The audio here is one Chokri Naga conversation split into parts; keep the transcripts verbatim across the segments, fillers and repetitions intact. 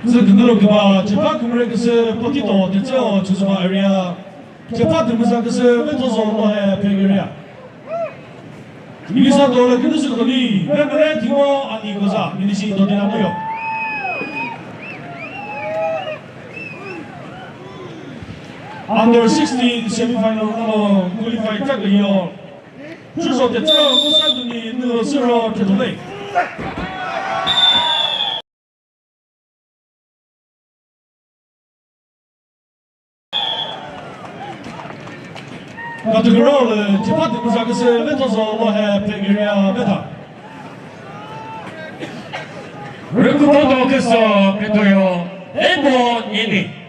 Zü künülo küba, Chepha kümüre küsü, Potito, Tetseo, Chozuba area. Chepha tümüza küsü, Vethozo, Lohe, Phek area. Yimisa tole künüsü koni, Vemere Thingo, Ani Koza, Minisi Dodina Noyo. Under sixteen semifinal nalo qualify track yo. Chuzo Tetseo, Kosa Duni, Nulo Siro, Tetulei. Category le, Chepha tümüza küsü, Vethozo, Lohe, Phek area, Vetha. Rükupodo küso, Petoyo, Ebo, Nini.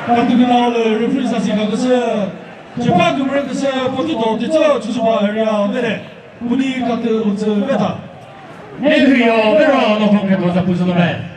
Katü künao le referee sasi kaküsü, Chepha kümüre küsü, Potito Tetseo, Chozuba area, Vere, Puni Katü Utsu Vetha. Ne hüyo, Vero, no konkret loza puzulome.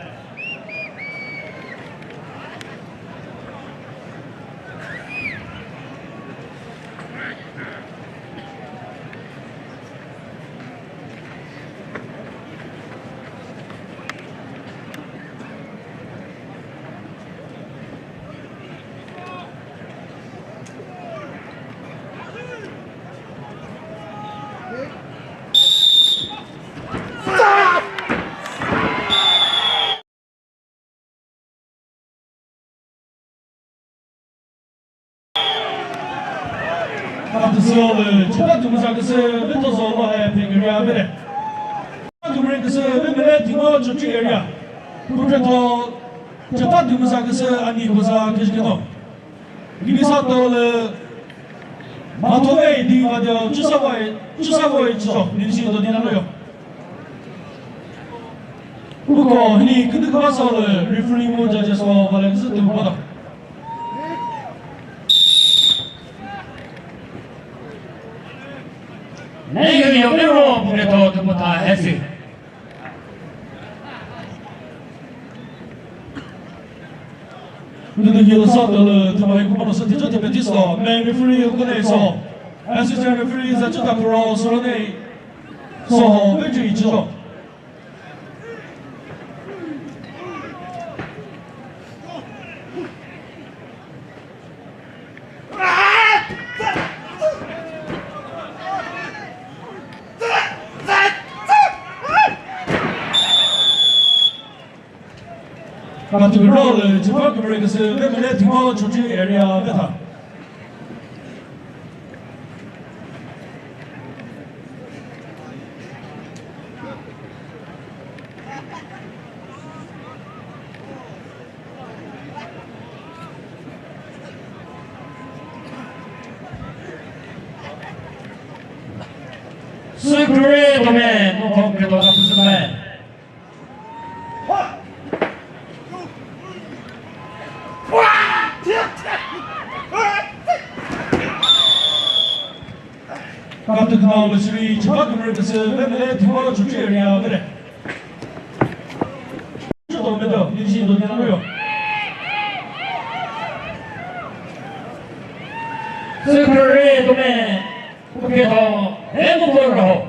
Kaptüsüo le, Chepha tümüza küsü, Vethozo Lohe, Phek area, Vere. Chepha tümüre küsü, Vemere Thingo, Chokri area. Putretho, Chepha tümüza küsü, Ani Koza, Kejikeno. Yimisa tole, Mathove di vadio, Chusavoi, Chusavoi Chuzo, Minisi Dodina Noyo. Uko, hini, künü kaba sole, referee mu judges wa, vale küsü tümü bada. Ne yo yo Vero, Putretho, tümü ta, hesi. Ndüdü yellow side lü thüma hi kumano sü thicho thepetiso, main referee Ukoneso, assistant referee Zachuta Kuro, Sorone, Soho, Vechi Ichizo. Katü role, Chepha kümüre küsü, Vemere Thingo, Chokri area, Vetha. Sükre tome, no konkret loza puzü me. Kaptü künao lü shiri, Chepha kümüre küsü, Vemere Thingo, Chokri area, Vere. Chuto medo, Minisi Dodina Noyo. Sükre tome, Putretho, Hemukoro.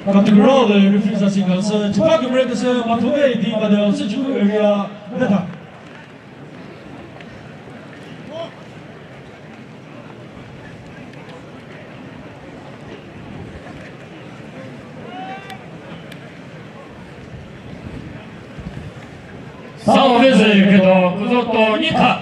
Category le referee sa sing kha sü, chipha kümre küsü, Mathove di Madeo, Süchukü area, Veta. Sa office küdo, kuzo to nitha.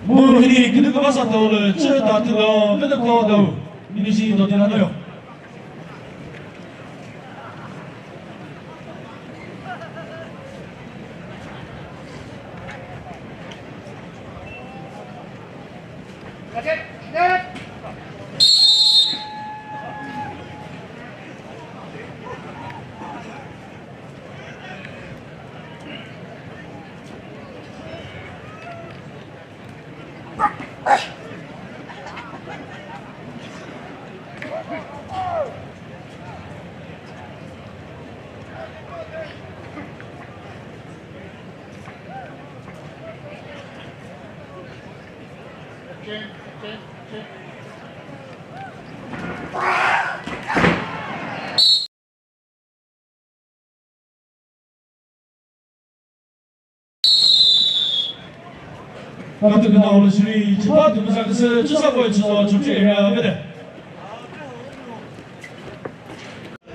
Mu hini kini kaba sa to le, chü ta tu lo, vele ko do, mini si do tina no yo. Katu kina ulu shiri, chipa tu misa kese, chisa boy chisa, chuchi area, vede.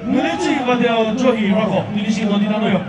Ngule chi va dia johi rako, nini shi no dina no yo.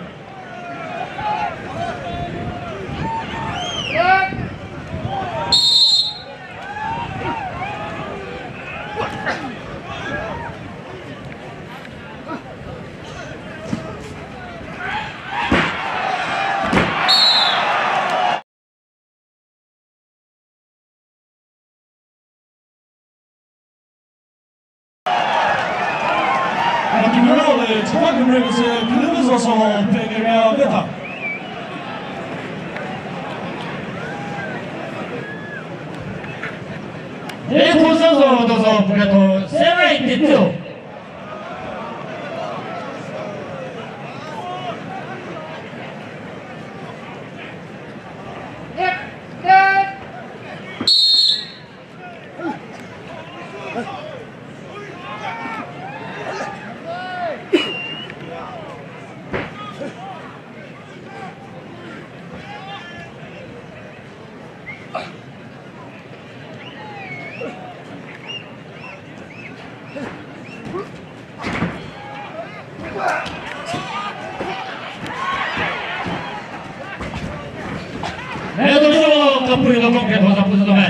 Medo sho kapui lo kongke thosa pusu tome.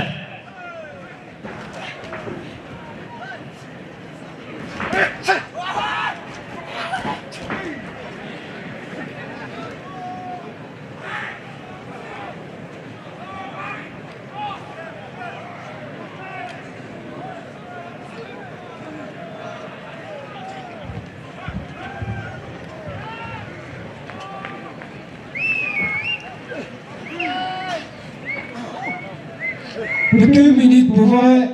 Pütü minute püvai.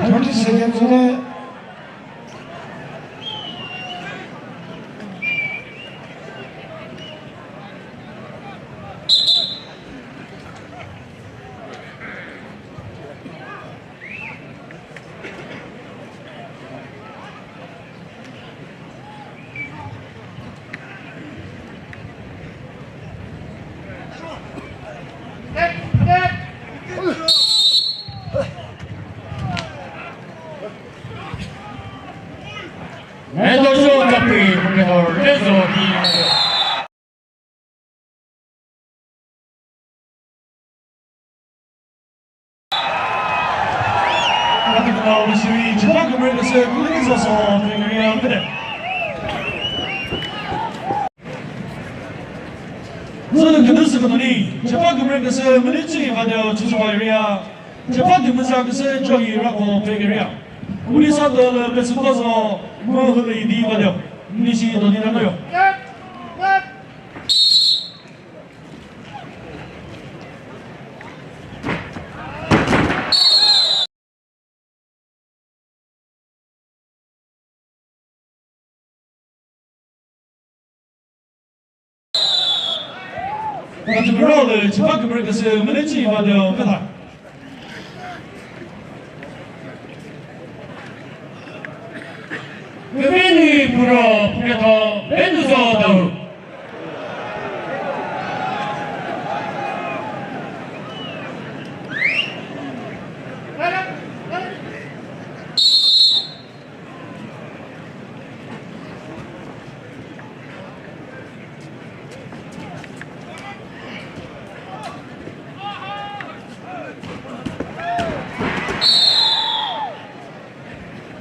Twenty seconds left. Medo sho kapri, mukhe hor, rezo hi. Zü künü sü künü ni, chepa kümre küsü mülüchü vadeo Chozuba area, chepa dümüza küsü Chohi Rako Phek area. Uni sa dolu pesü kozo, mu hülü di vadeo. Nisi doni nanoyo. Katu kuro le chepa kümre küsü mülüchü vadeo kütha. Kümüni puro puketho venduzo dau.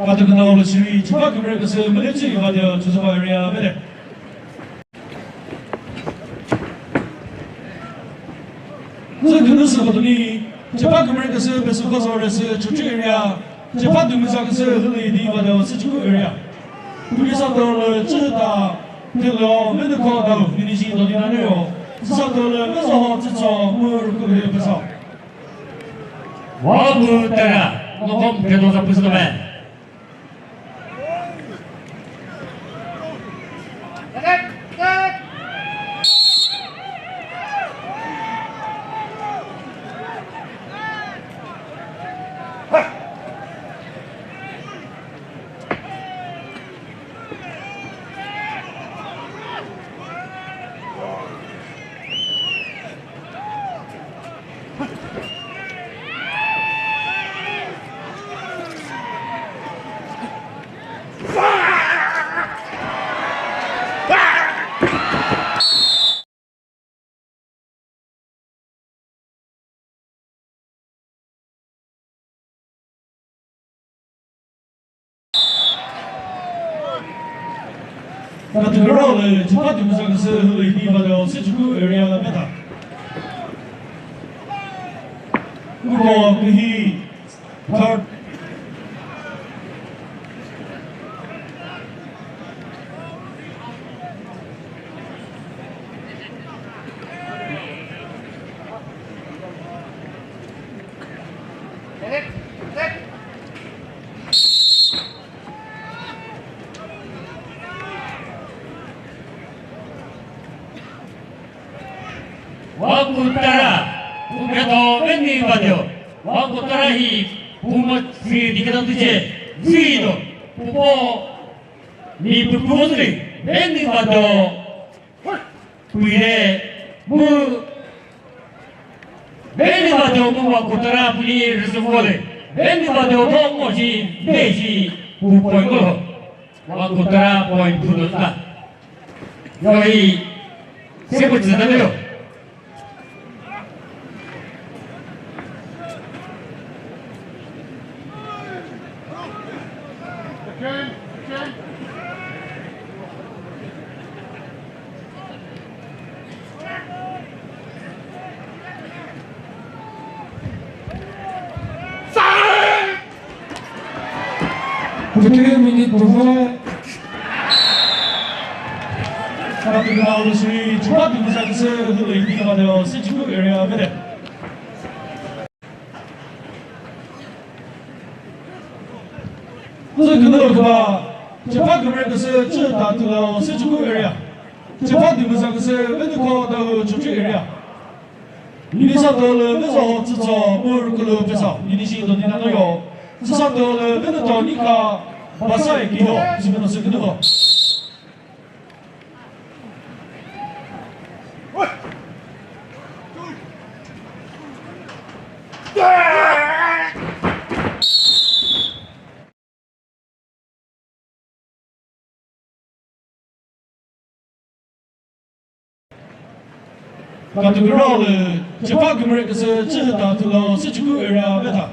Katu künao lü shiri, chepa kümre küsü mülüchü vadeo Chozuba area vede. Zü künü sü kutuni, chepa kümre küsü pesü kozo resü Chokri area, chepa dümüza küsü hülü di vadeo Süchükü area. Pulisa dolu chüta, tülo, münükho dolu, nini shi dodi nanüyo. Süsa dolu, müzo ho tsütso, mür kürü pesa. Wa bu tera, nokom kedo za püsü dome. Katu kuro le, chepa dümüza küsü hülü hi vadeo Süchükü area meta. Uko kühi third. Wa kutara, puketho veni vadeo. Wa kutara hi, pumo si diketho tüche, zido, pupo mi pupo zri, veni vadeo. Puire, mu, veni vadeo mu wa kutara puni rizuvole, veni vadeo tho mo si, ve si, pu point ko. Wa kutara point phuno ta. Yoi, se pu tsüta leo. Fifteen minute buffer. Kara tübüla ulu siri, chupa tübüsa küsü, hülo indi kaba deo, Süchükü area vede. Zü künü küba, chepa kümre küsü, chü ta tülo, Süchükü area. Chepa tübüsa küsü, Venükho Dawhuo Chokri area. Yini sa tolü müzo tsütso mür kulu pesa. Yini shi do nina no yo. Sü sa tolü münü to nika basa eki do. Sü münü sü küdü do. Katu kürao lü chepa kümüre küsü chühüta tülo Süchükü area veta.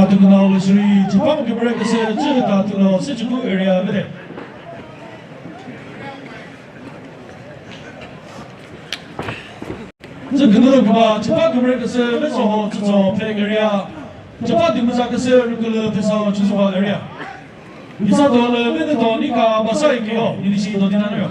Tükunao lü shiri, Chepha kümüre küsü, Chühüta Tüno, Sechuku area vede. Zü künü küba, Chepha kümüre küsü, Vesoho, Chücho, Phek area. Chepha Dümüza küsü, Rükülü, Phesao, Chüzüba area. Isa to lü, vede to, Nika, Basa, Ikeo, Nidisi, to, Dinanyo.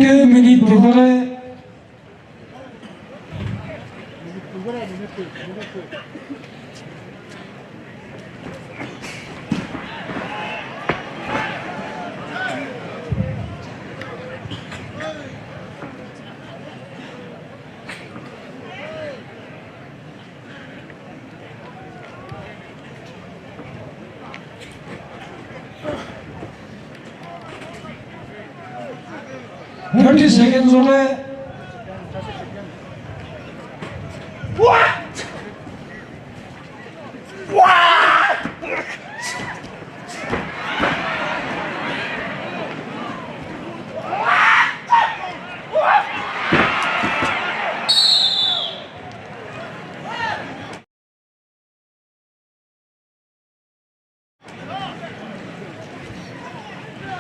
Minute püh kore. Thirty seconds on it. What? What?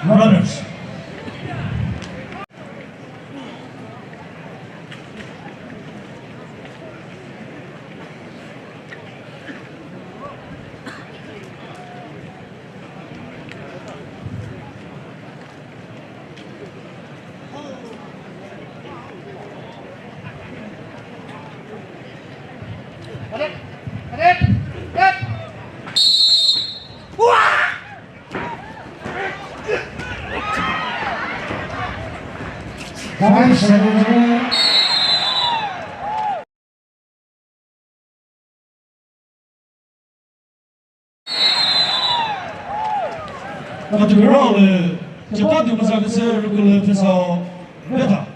Runners. Atüro lü, Chepha Dümüza küsü Rükülü Phesao veta.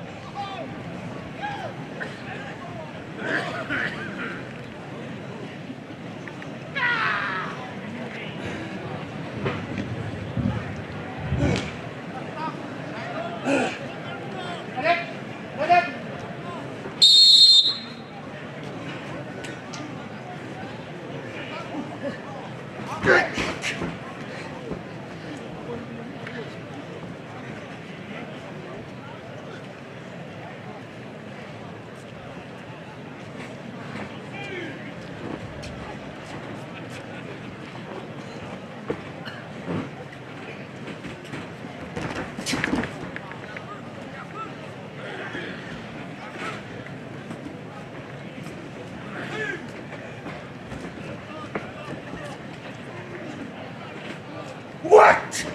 What?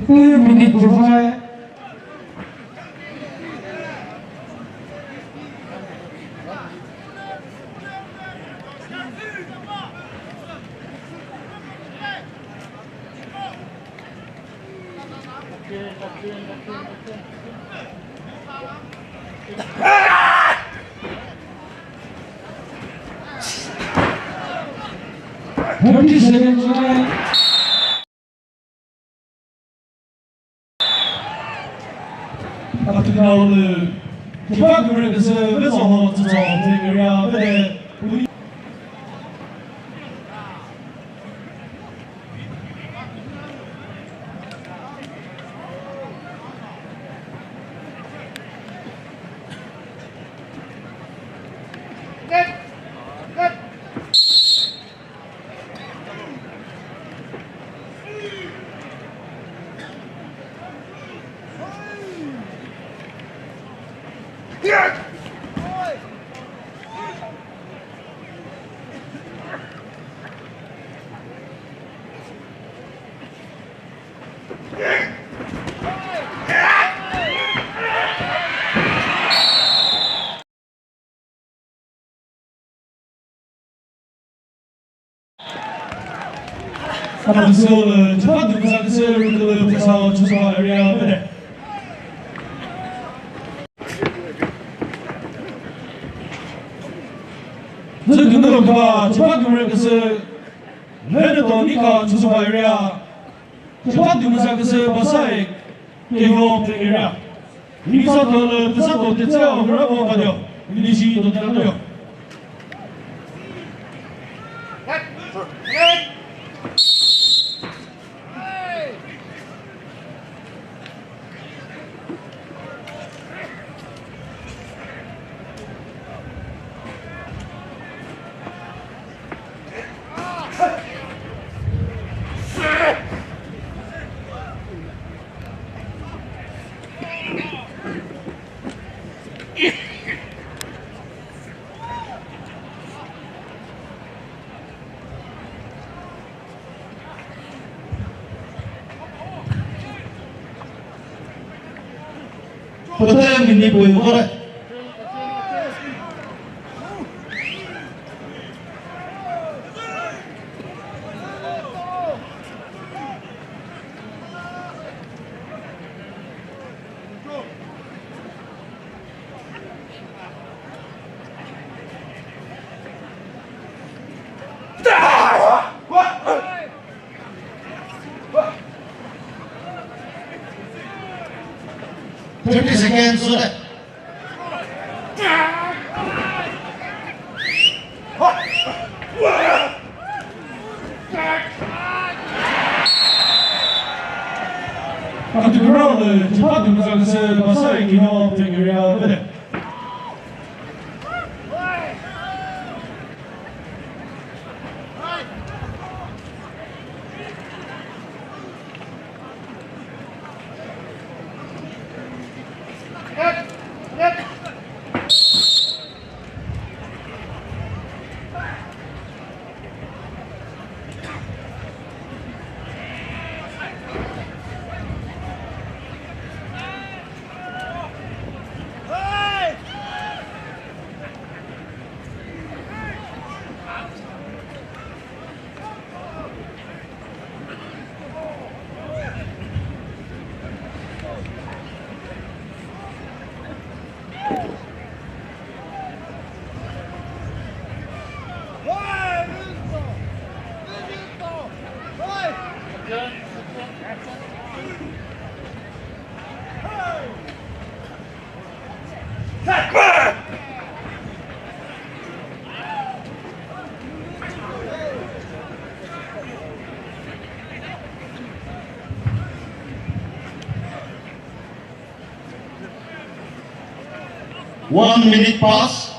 Minute püh kore. Thirty seconds left. Atukina ulü, kipa kümre küsü ve soho tsütso, area ve de. Kapatüsü, chapa dümüza küsü rükülü püsa Chozuba area vede. Zü dümü lüküva, chapa dümü küsü vede to nika Chozuba area. Chapa dümüza küsü Basai, Keiho Play area. Nisa tolü püsa to tetseo hura vo kadio. Nilisi to tela toyo. Pütü mini pui ngore. Thirty seconds left. Atukura ulü, chapa dümüza küsü Basai Keiho Play area vede. One minute pass.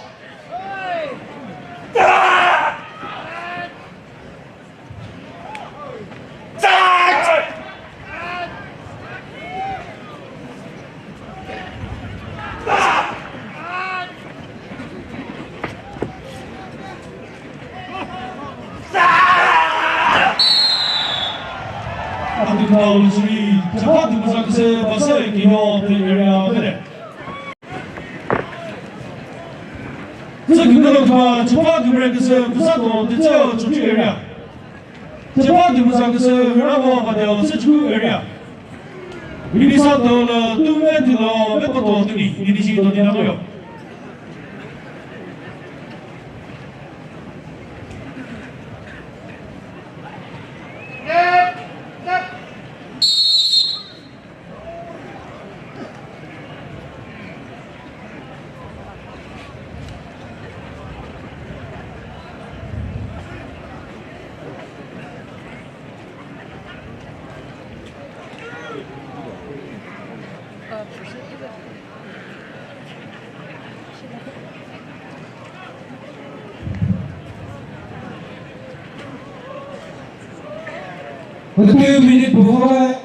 Atukura ulü siri, chapa dümüza küsü Basai Keiho Play area vede. Zü kümülo kha, chapa dümüre küsü, püsa to, tetseo, Chochi area. Chapa dümüza küsü, hura vo kadio, Sechuku area. Minnesota la tuve thilo ve poto tuni, Indonesia to dina koyo. Two minute before.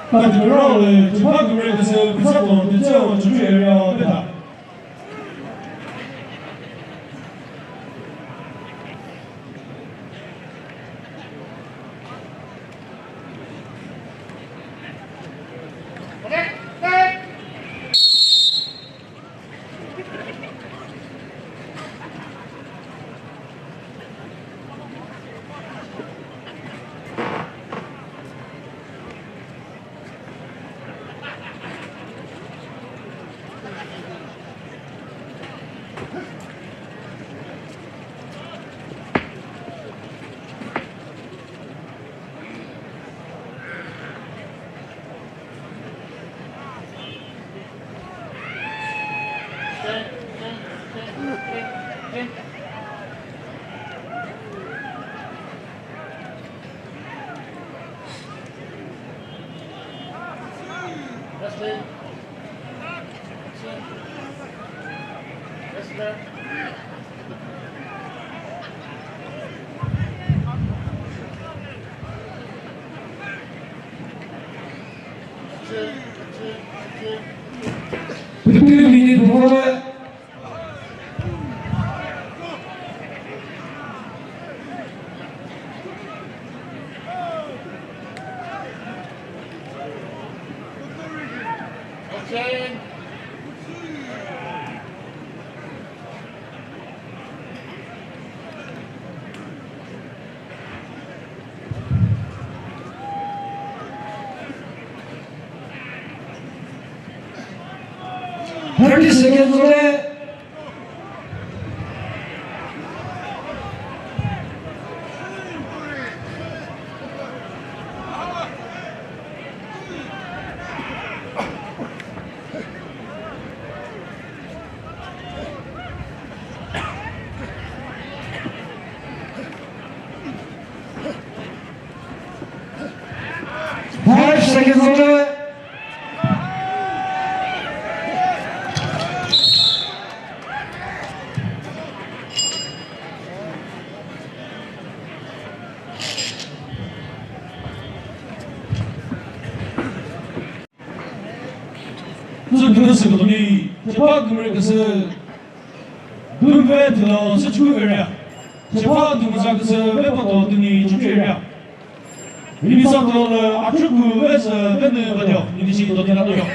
Tati role, Chipha Gumre Kese, Pisa Ton, Tetseo, Chumi area, Beta. Fifteen minute before. Thirty seconds left. Five seconds left. Zü künü sü kutumi, Chipha Gumre Kese, Dunve Thilo, Süchü area. Chipha Dumüza Kese, Vepato Tuni, Chipchü area. Minnesota lü Achuku West, Venu Badio, Minnesota Tuni Latoyo.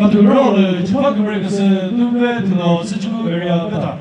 Katu role, Chipha Gumre Kese, Dunve Thilo, Süchü area, Beta.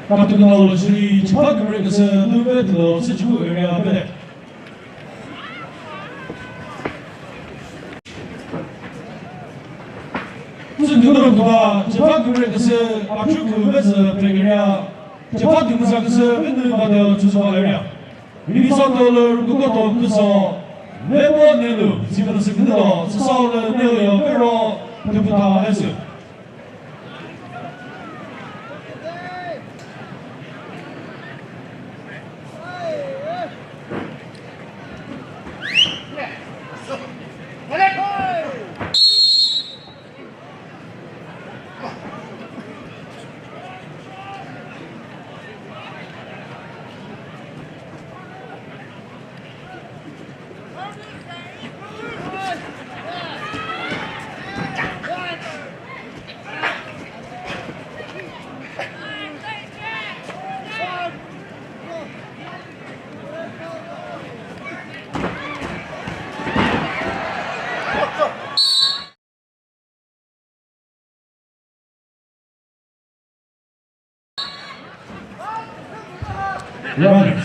Kapitüno lü shiri chipha kümre küsü nüve tülo Süchiphu area bede. Süchiphu nüva chipha kümre küsü Achuku vezü phe area. Chipha kümüza küsü venü badeo Chusuba area. Minnesota lü rükuko to küso, Vepo Nelu, Steven Süknülo, Süsao lü Nelu yo vero, Tüpüta Esü. Right.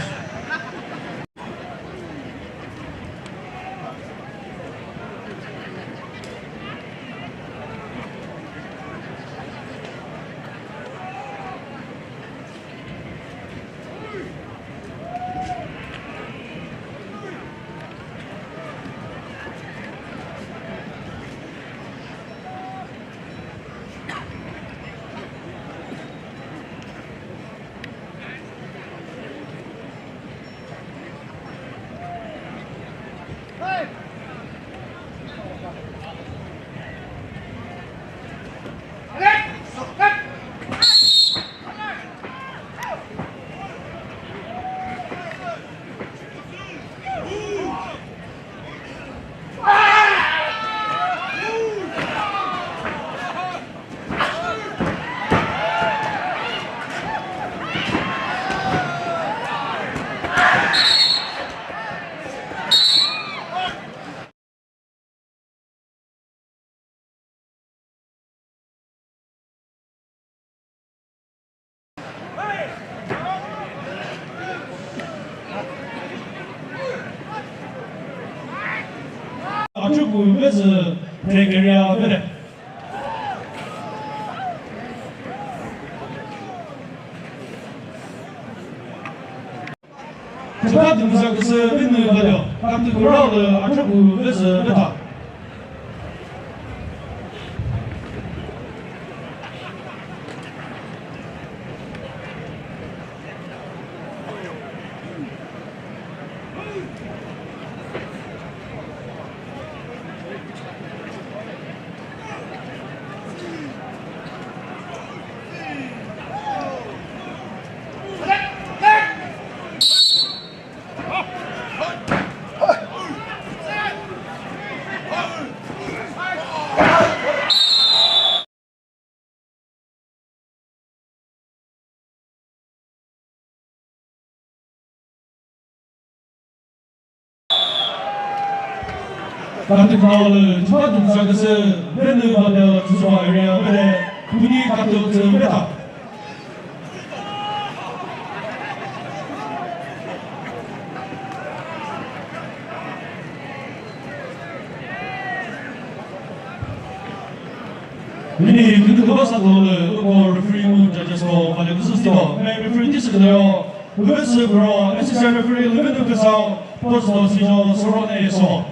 Achuku vezü phe area bede. Chipha kümüza küsü venü badeo, Kapitü Kurao lü Achuku vezü veta. Kapitü Kurao lü chipha kümüza küsü venü badeo Chusuba area bede, künyi katü tsü veta. Hini künü kübasa tolü, uko referee mu judges ko, male küsü stilo, me referee tisi künü yo, Lübüsü Bro, assistant referee Lübütü Küsao, post lo Sijo Sorone So.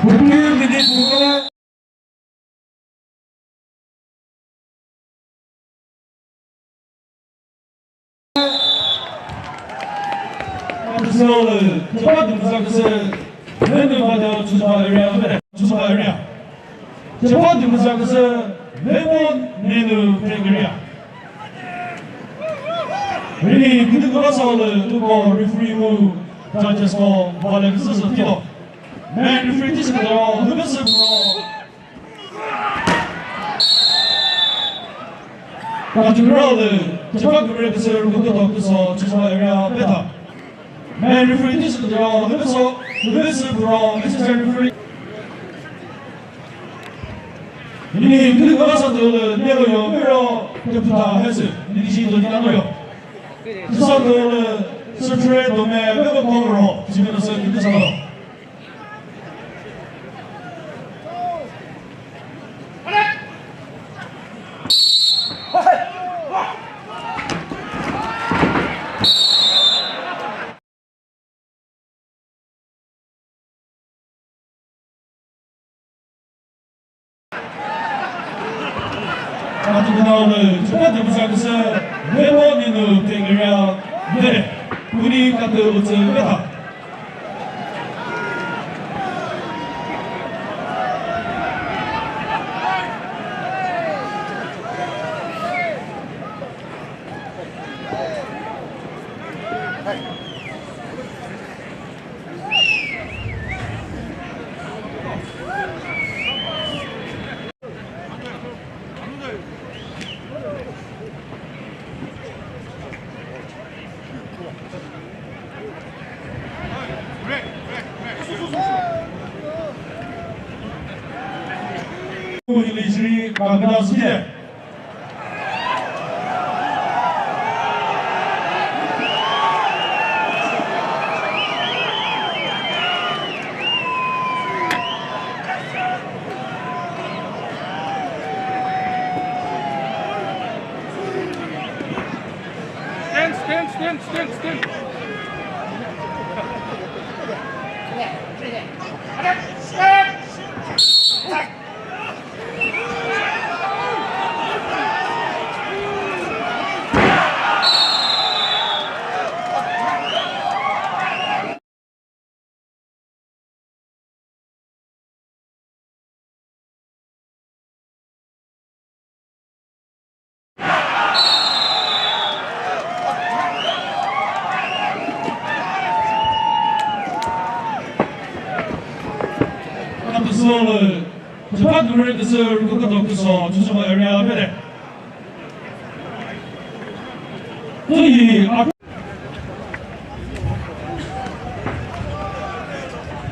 Kükre minute kükre. Solo, cepat dimsaküsü, Venü Vada Chusa area, Chusa area. Cepat dimsaküsü, Lemon Nenu Prengeria. Rini kütü kübasa lü, uko referee mu, judges ko, vale küsü sü tito. Men referee tisi kutero, hübüsü bro. Kachimralü, chipha kümre küsü rükutu toküso, Chusa area beta. Men referee tisi kutero, hübüso, hübüsü bro, assistant referee. Ini kütü kübasa tülü, nelo yo, pero, teputa, hesü, ini shi to dinano yo. Sisa tülü, sürtre, dome, bebo kongro, jimeno sü, ini salo. Katukunaulü, chukati kusaküsü, Vemo Ninu Prengeria, Vere, Kuni Katü Utsu Veta. Stand, stand, stand, stand, stand. Kapüsülo, chipha kümüre küsü rükukuto küso, Chusa area bere. Tüyi, a-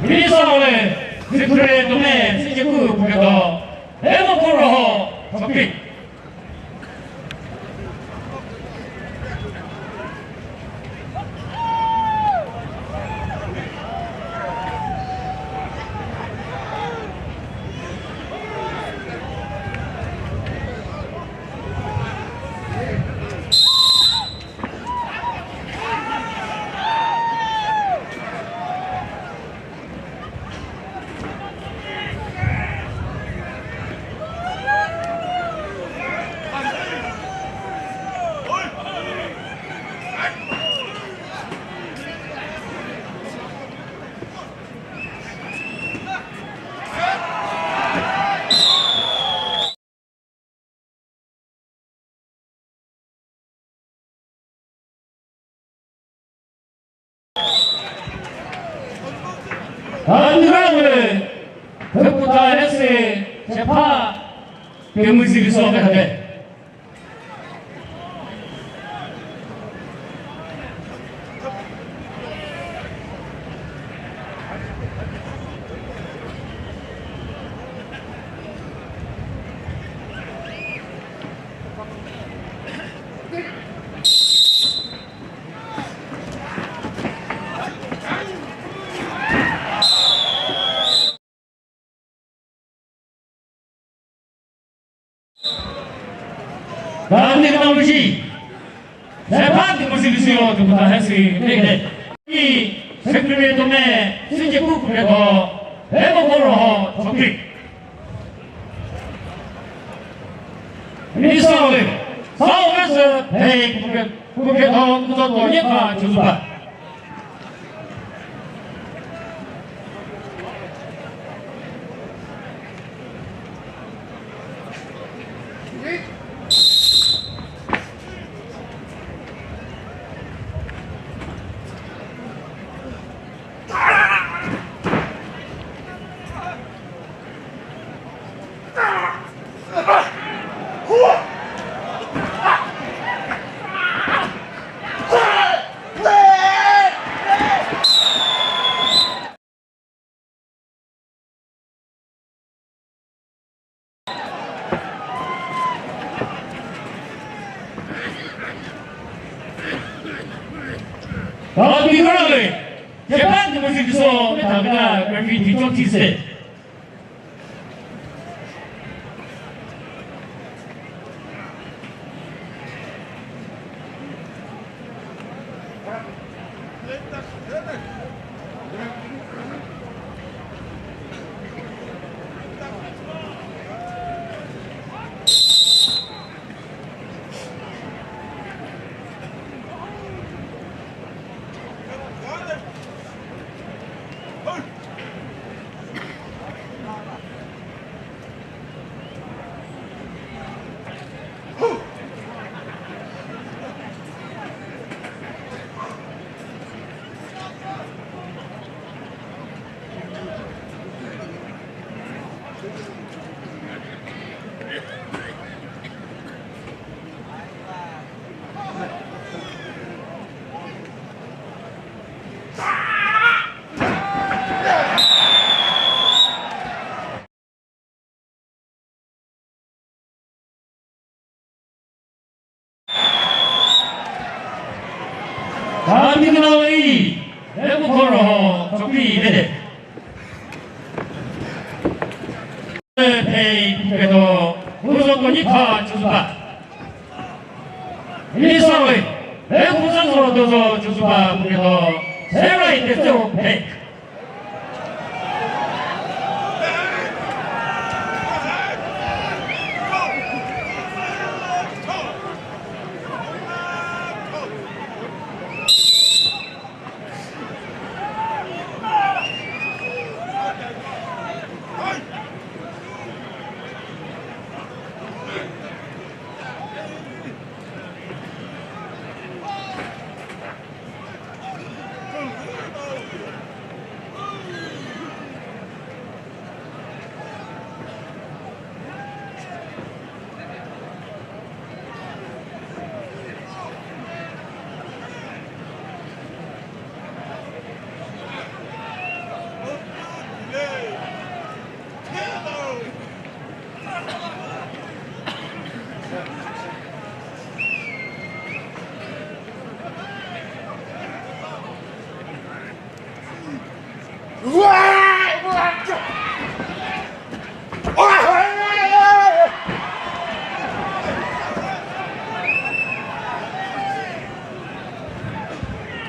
Risa ole, sipre tume, sijiku puketo, emo puro ho, topic. Andra wele, teputa ese, sepa, kemüzü biso kete. Technology. Sepha ti kusi kusi yo ti kuta hesi neke. Ni secretary to me, siji ku kuke to, he ko koro ho, chokri. Ni sa le, sa le se, he kuke, kuke to, kuto to, ye ka, chuzuba. Happy birthday! Japan Democratic Soul, Metagana, Gravity Chotise. Kami kenaloi, eku koro ho, chokri ide. Pei, pedo, uzo to ni kha chuzuba. Ni sa we, eku sa zoro dozo chuzuba, pedo, serai te zo pei.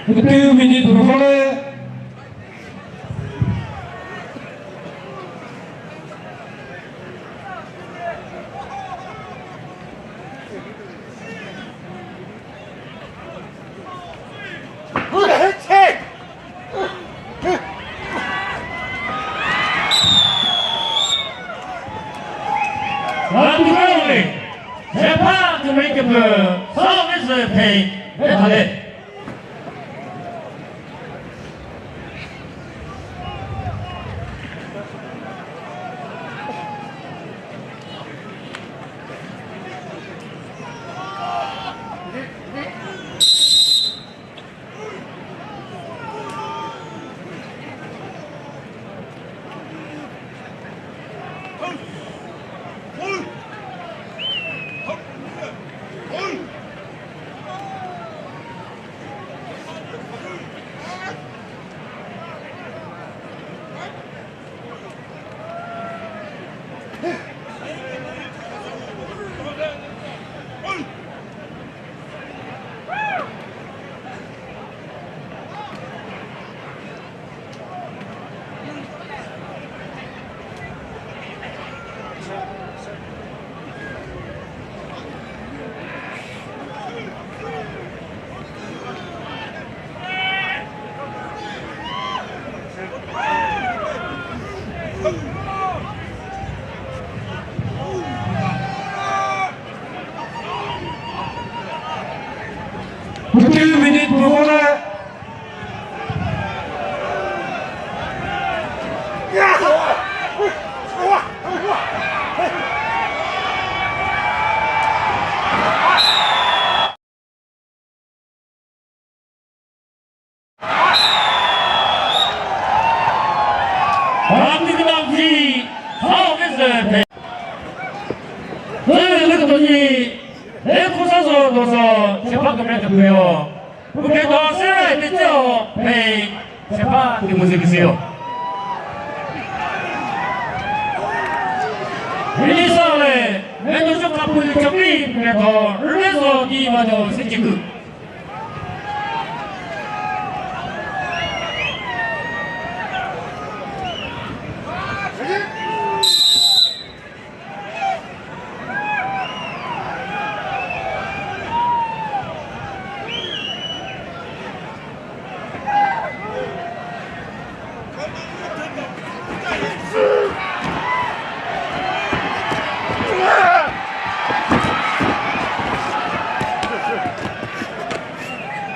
Two minute rule. Happy birthday! Sepa to make a service pay. Zü lü kütoni, he kusa zo do zo, chepa kümre küpüyo. Kümre do sere tetseo, pei, chepa kümüzü küsüyo. Hili sale, me do sho kapü chopi, kümre do, rüme zo di ma do, se chikü.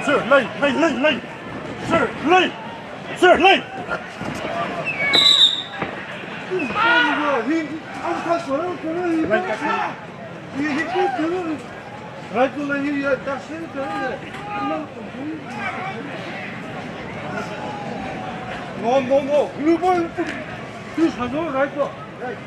Sir, lay, lay, lay, lay. Sir, lay. Sir, lay. Right, right, right. No, no, no. Blue ball. Please, no, right ball. Right.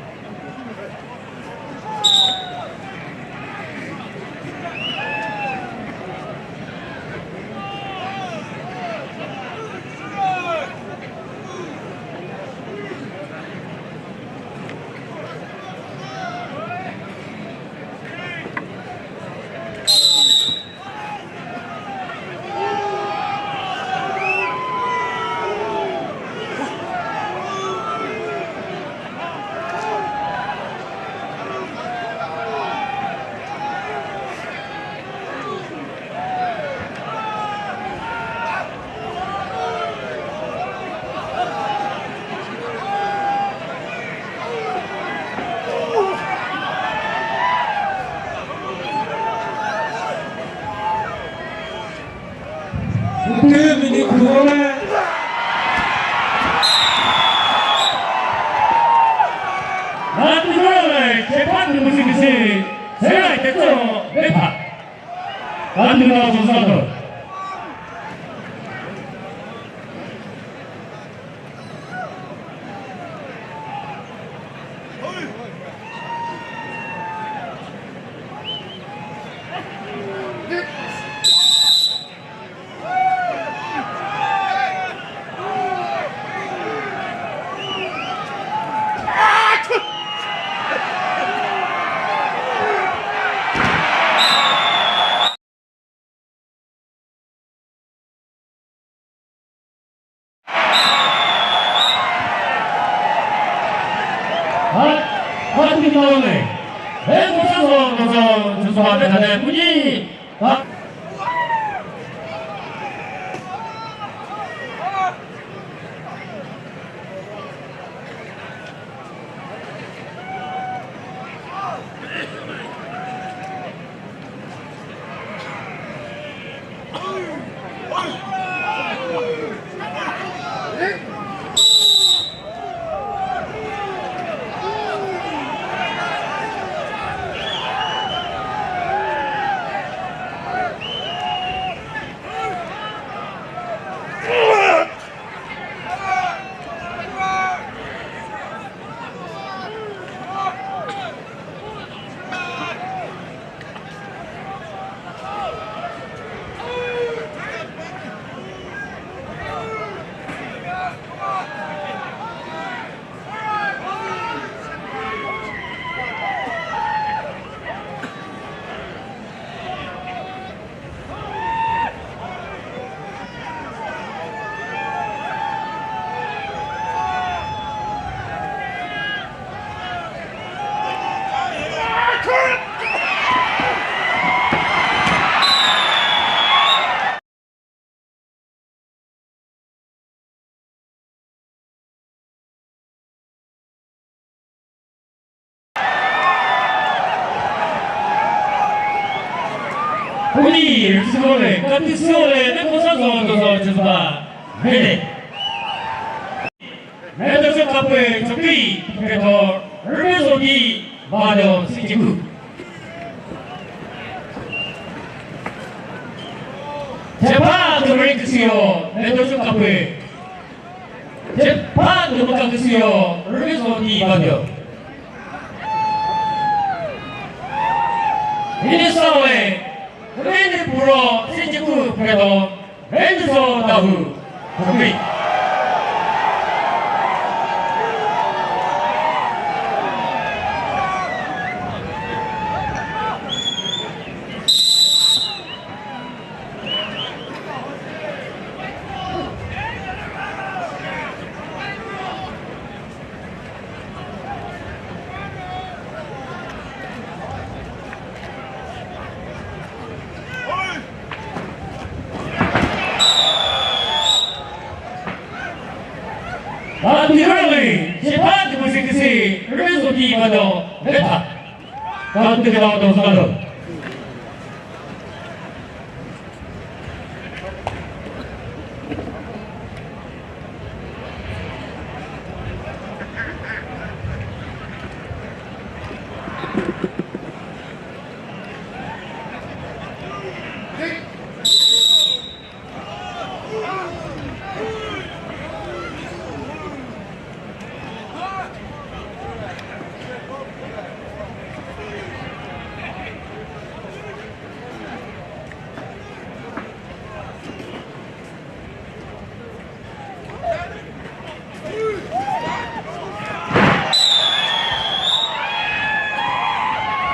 Tümüni kuvole. Natüvele, chepa tümüzü küsü, sera ketso, bepa. Natüvele, zozato. Uni, rüsüko le, kati sio le, ne kosa zo, zo, zo, zo, zo, ba. Mede. Mede se kape, choki, peto, rübe zo di, ba do, si chiku. Chepa, kemeri kisio, mede se kape. Chepa, kemaka kisio, rübe zo di, ba do. Hini sawe, Reni Puro, Sijiku Predo, Reni So Dahu, Kubi. Atirali, sipat musik si, Rizky Mado, Beta. Kau tu kita tahu selalu.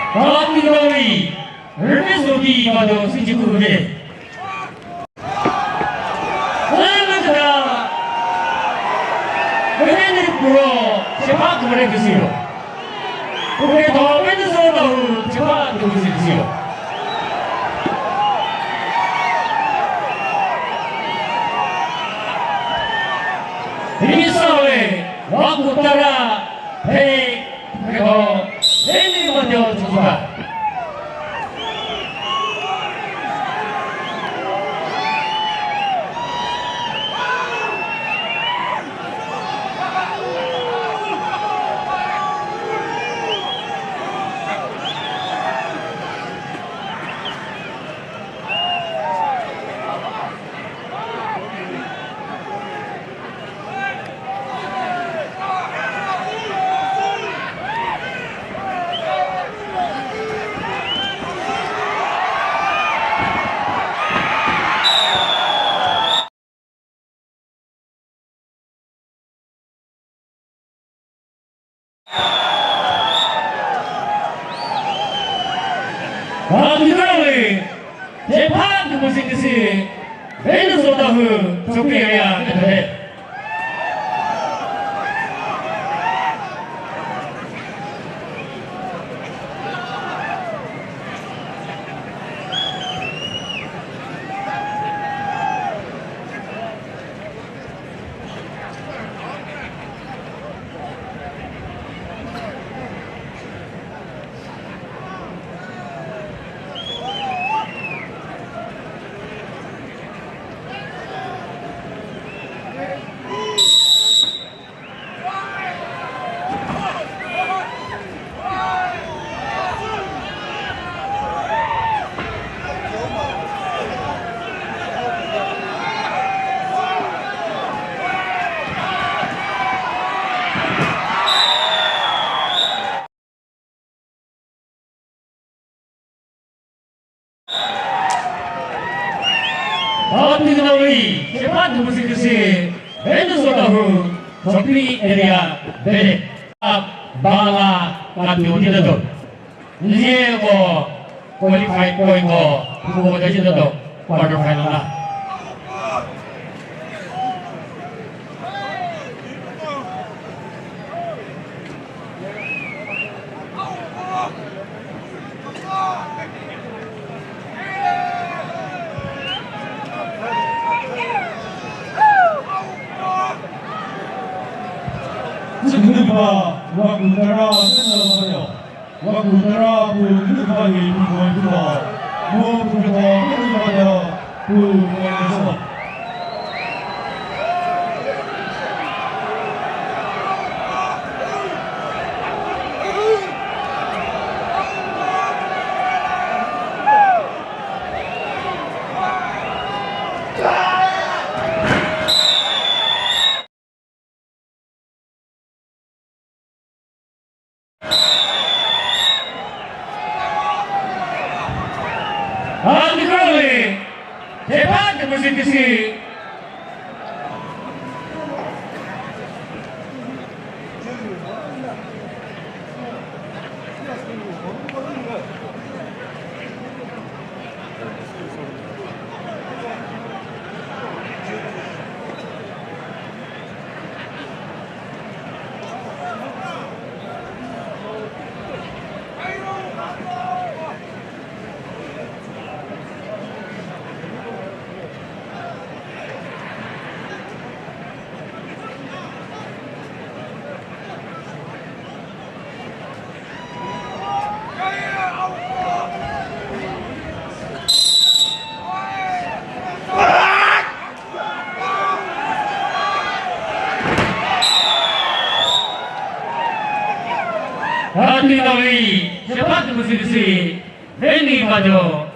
Katinori, Rene Zodi Mado Sinjiku Rene. Sana kata, Rene Puro, sepak kemare kesiro. Pukre tho Rene Zodi Mado sepak kemare kesiro. Hini sawe, wa kutara, hey, Rene Zodi Mado sepak. Abdulkawi, sepak musik si, Rene Zodi Mado, Chokri area, Kethare. Abdulkawi, sepak musik si, Rene Zodi Mado, Chokri area, Bele. Bala, katu, tidak tahu. Lieko qualify point ko, ko da jin do quarter final na. Süküpa, wa kutara, süküpa. Wa kutara pu ngu kha hi pu ko pu ko. Mu pu ko ngu kha pu ko ngu kha. Hadi kali. Tepat ke posisi. Hadi kali, sepak musibisi, Veni Bajo.